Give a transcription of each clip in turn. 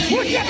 Hey!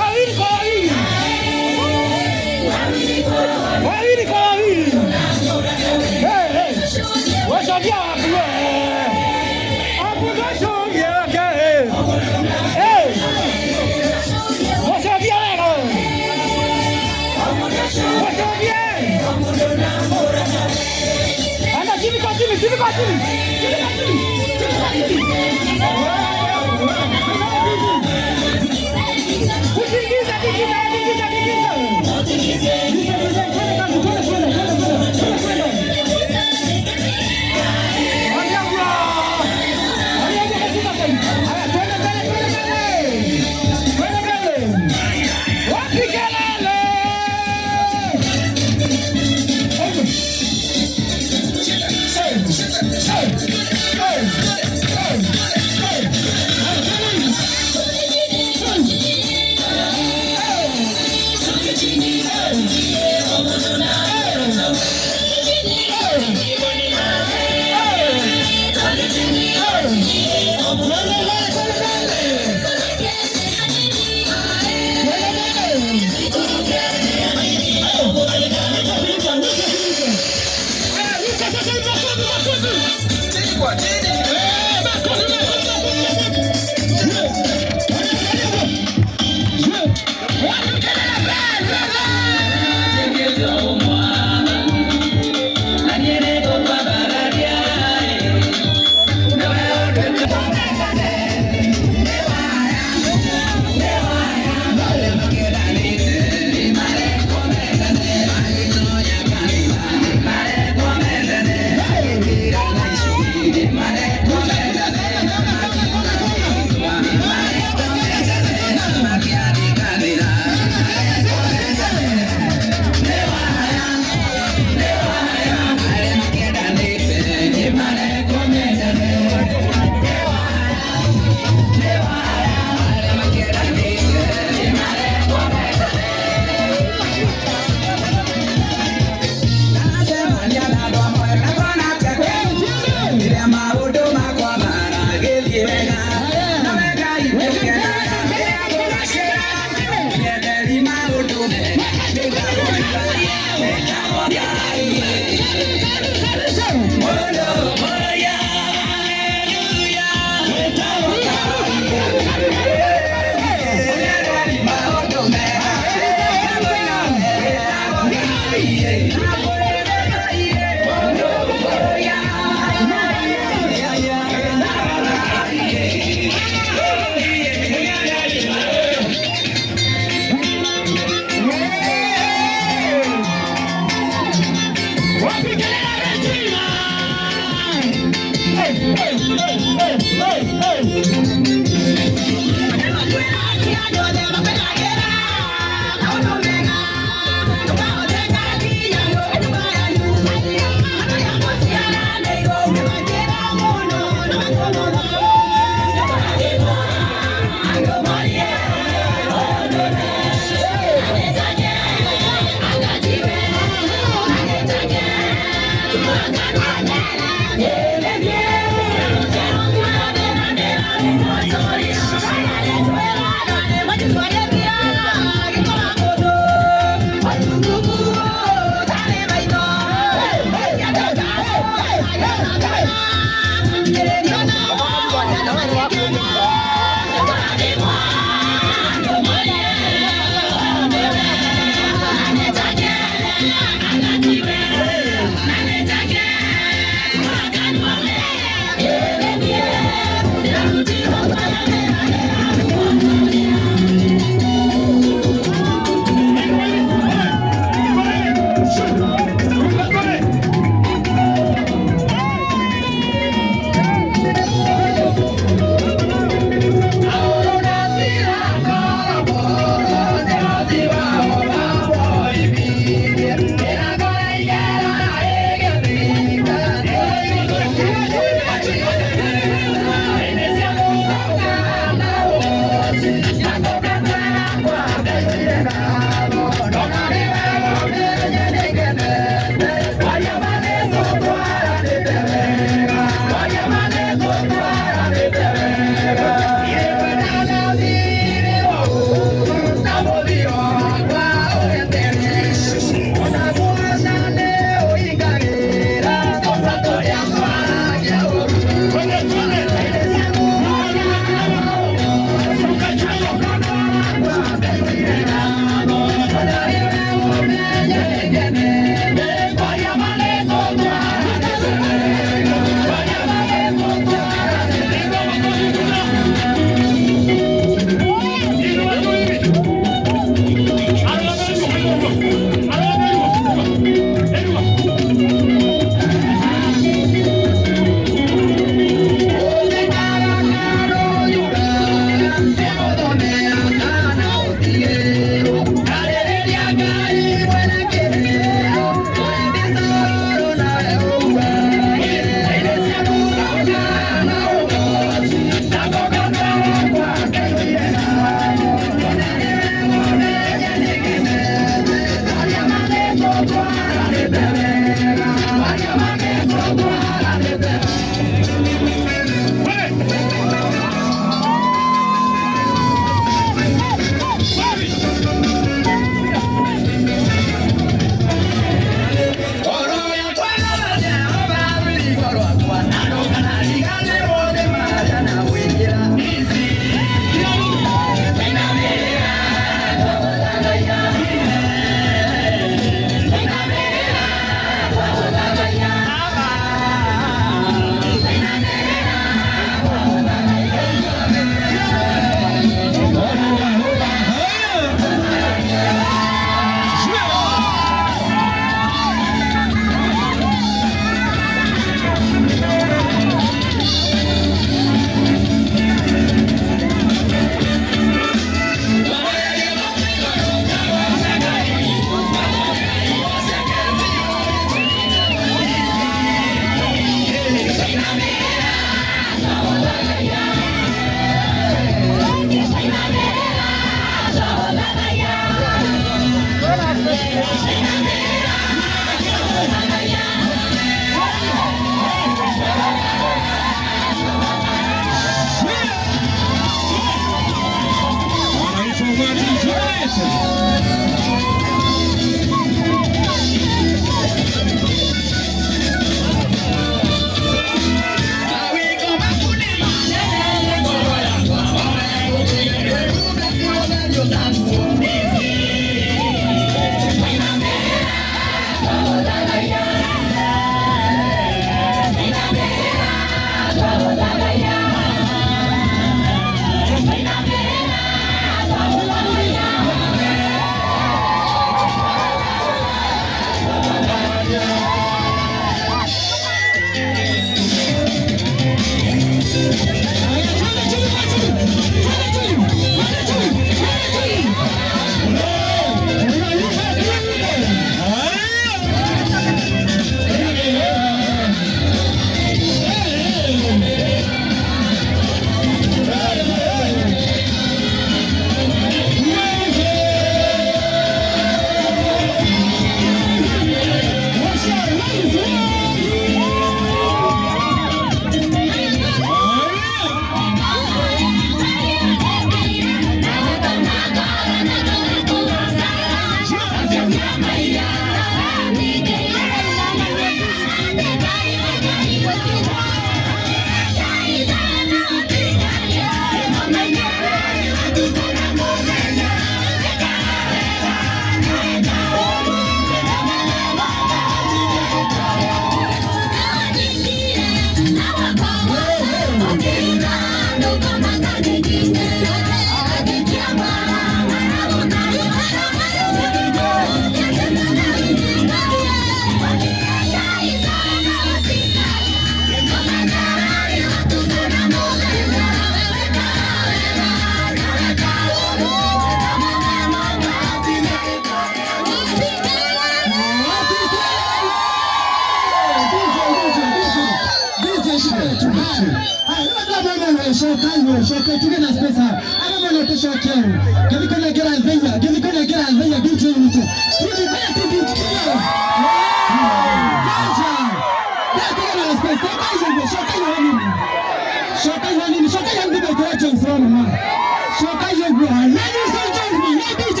Ladies and gentlemen, DJ,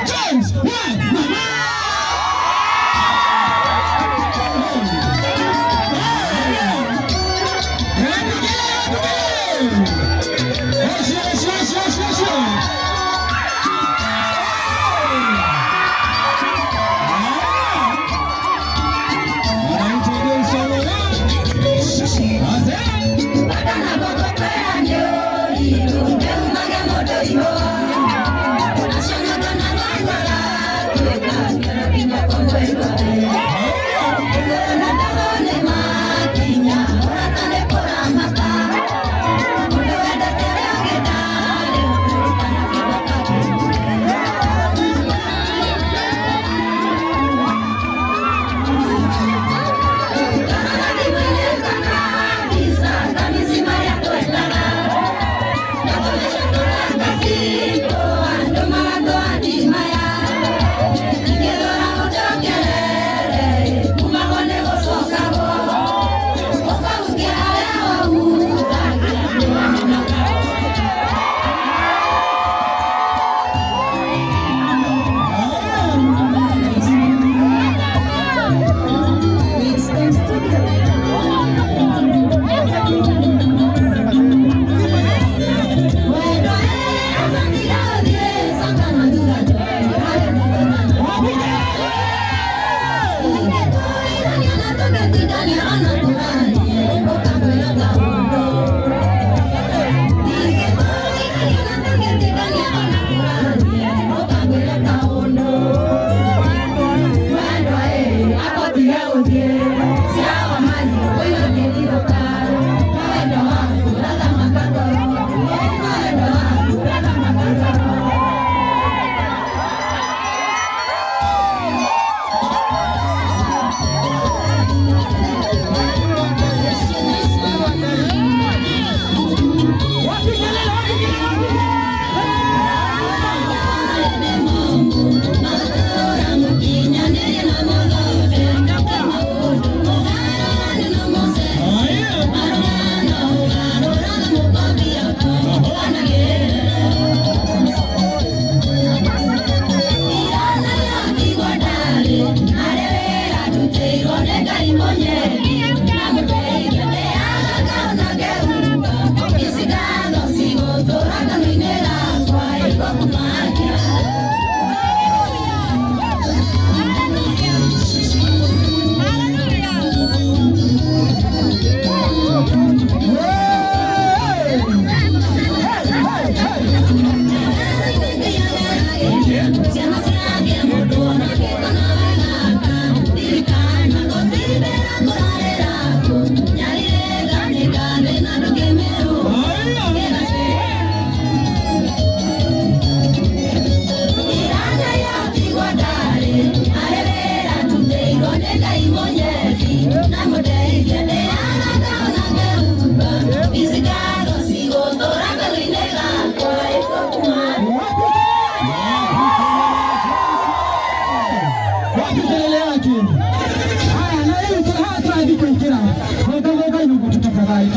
James, Mama.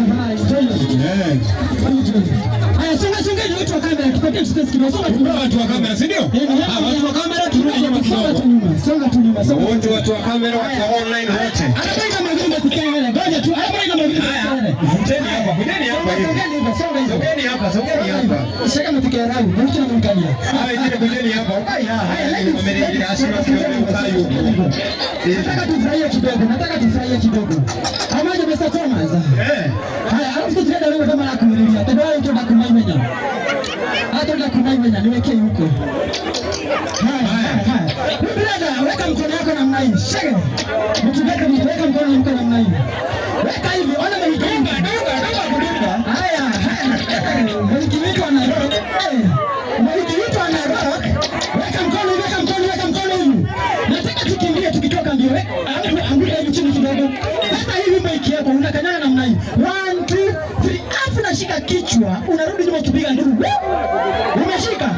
Eh. Haya, songa songeni watu wa kamera, tupatie space kidogo. Songa tu. Watu wa kamera, si ndio? Ah, watu wa kamera turudi nyuma Songa kidogo. tu nyuma. Songa tu nyuma. Songa. Wote watu wa kamera, watu wa online wote. Anabaika magendo kutelele. Ngoja tu. Anabaika magendo kutelele. Vuteni hapa, vuteni hapa hivi. Songeni hivyo, songa hivyo. Sogeni hapa, sogeni hapa. Shaka mtikera rangu, mtu anamkalia. Haya, wengine kujeni hapa. Ukai Haya, ladies, Wameniingia ashira sio ukai huko. Nataka tufurahie kidogo, nataka tufurahie kidogo. Amaje Mr. Thomas. Eh. Haya, alafu tuende leo kama la kulilia. Tendo wao tuenda kumaimenya. Hata ndo kumaimenya niweke huko. Haya, haya, haya. Brother, weka mkono wako namna hii. Shake. Mtubeke mtu weka mkono mkono namna hii. Weka hivi, ona mwenye Dunga, dunga, dunga kudunga. Haya, haya. Mwenye wetu ana rock. Eh. Mwenye wetu ana rock. Weka mkono, weka mkono, weka mkono hivi. Nataka tukimbie tukitoka mbio. Alafu anguka hivi chini kidogo. Sasa hii wimbo ikiwekwa unakanyaga namna hii. 1 2 3. Alafu unashika kichwa, unarudi nyuma ukipiga nduru. Umeshika.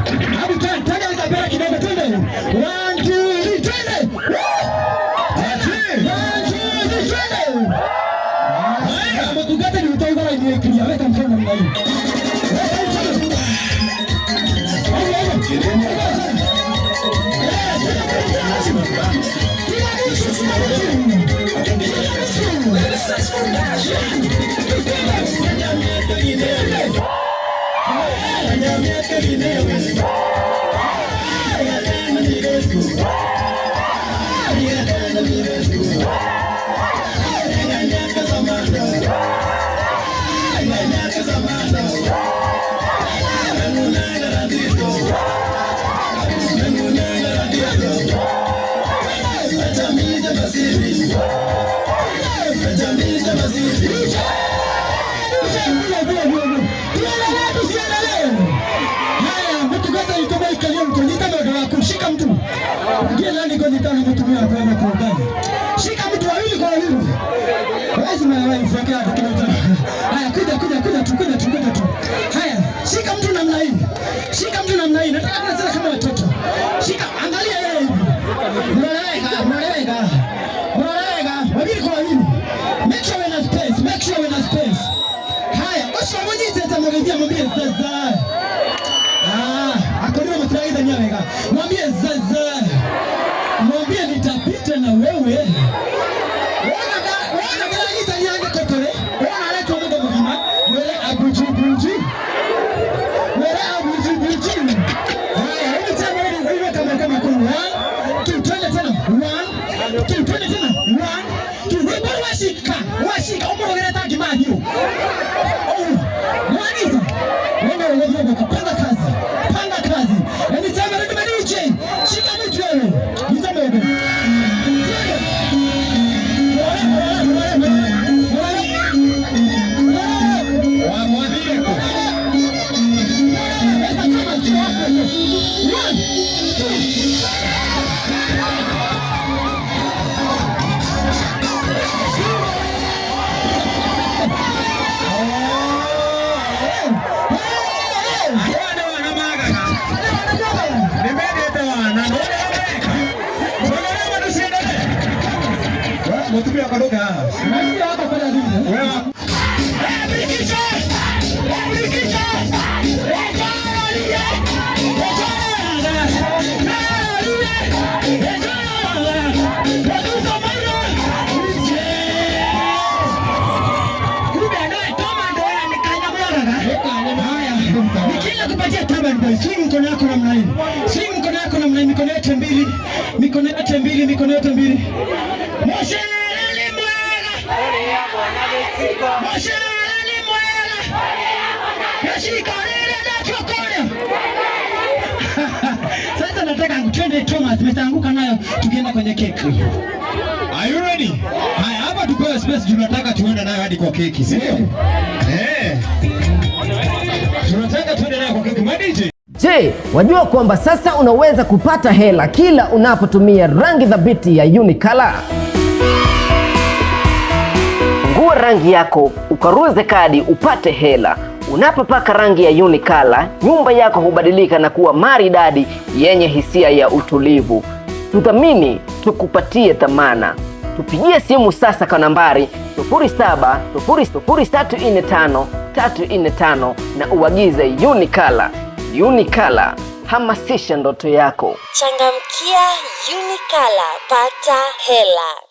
Hebu twende, twende kapera kidogo, twende. 1 2 3, twende. 1 2 3, twende. Haya, mkugata ni utauga wa ile weka mkono namna hii. Weka mkono. Tuendelee, tusiendelee? Haya, mtu kwanza ikomo ikalia mkonyita ndio wa kushika mtu. Ndiye nani konyita na mtu mwa kwa kwa ubani. Shika mtu wawili kwa wawili. Lazima na wewe ufike hapo kidogo. Haya, kuja kuja kuja tu kuja tu kuja tu. Haya, shika mtu namna hii. Shika mtu namna hii. Nataka tunacheza kama watoto. Shika, angalia yeye hivi. Mnaeleweka, mnaeleweka. Mnaeleweka, wawili kwa wawili. Make sure we're in a space, make sure we're in a space. Haya, ucio munyitete mugeithia mwambie zaza. Ah, akorire mutiragithania wega. Mwambie zaza. Mwambie nitapita na wewe. Wona da, wona ndĩranyitania ngĩkotore. Wona aretwo mũndũ mũgima, mwĩre abujibuji. Mwĩre abujibuji. Haya, hebu tena wewe wewe kama kama kwa 1 2 twende tena. 1 2 twende tena. 1 2 rwĩmbo rwacika, rwacika ũmũrũgĩre ta ngima hiũ. Oh, mwangiza. Wewe unajua panga kazi. Panga kazi. Yaani tena rudi DJ. Shika mtu wewe. Nitame wewe. Wamwambie kwa. One, two, Wana wana magaga. Nimendete wana. None wameka. Tuendelee tusiendelee? Wewe mtumia kadoka. Wewe Nikienda kupatia Taban Boy, swing mkono wako namna hii. Swing mkono wako namna hii, mikono yote mbili. Mikono yote mbili, mikono yote mbili. Mosherani mwega. Mosherani mwega. Yashikarire na chokore. Sasa nataka twende Thomas, mtaanguka nayo tukienda kwenye keki. Are you ready? Haya, hapa tupewe space, tunataka tuende nayo hadi kwa keki, si ndio? Eh. Tunataka tuende nayo kwa keki. Ma DJ. Je, wajua kwamba sasa unaweza kupata hela kila unapotumia rangi thabiti ya Unicolor? Fungua rangi yako, ukaruze kadi upate hela. Unapopaka rangi ya Unicolor, nyumba yako hubadilika na kuwa maridadi yenye hisia ya utulivu. Tuthamini, tukupatie thamana. Tupigie simu sasa kwa nambari 0700345345 na uagize Unicolor. Unicolor, hamasisha ndoto yako. Changamkia Unicolor, pata hela.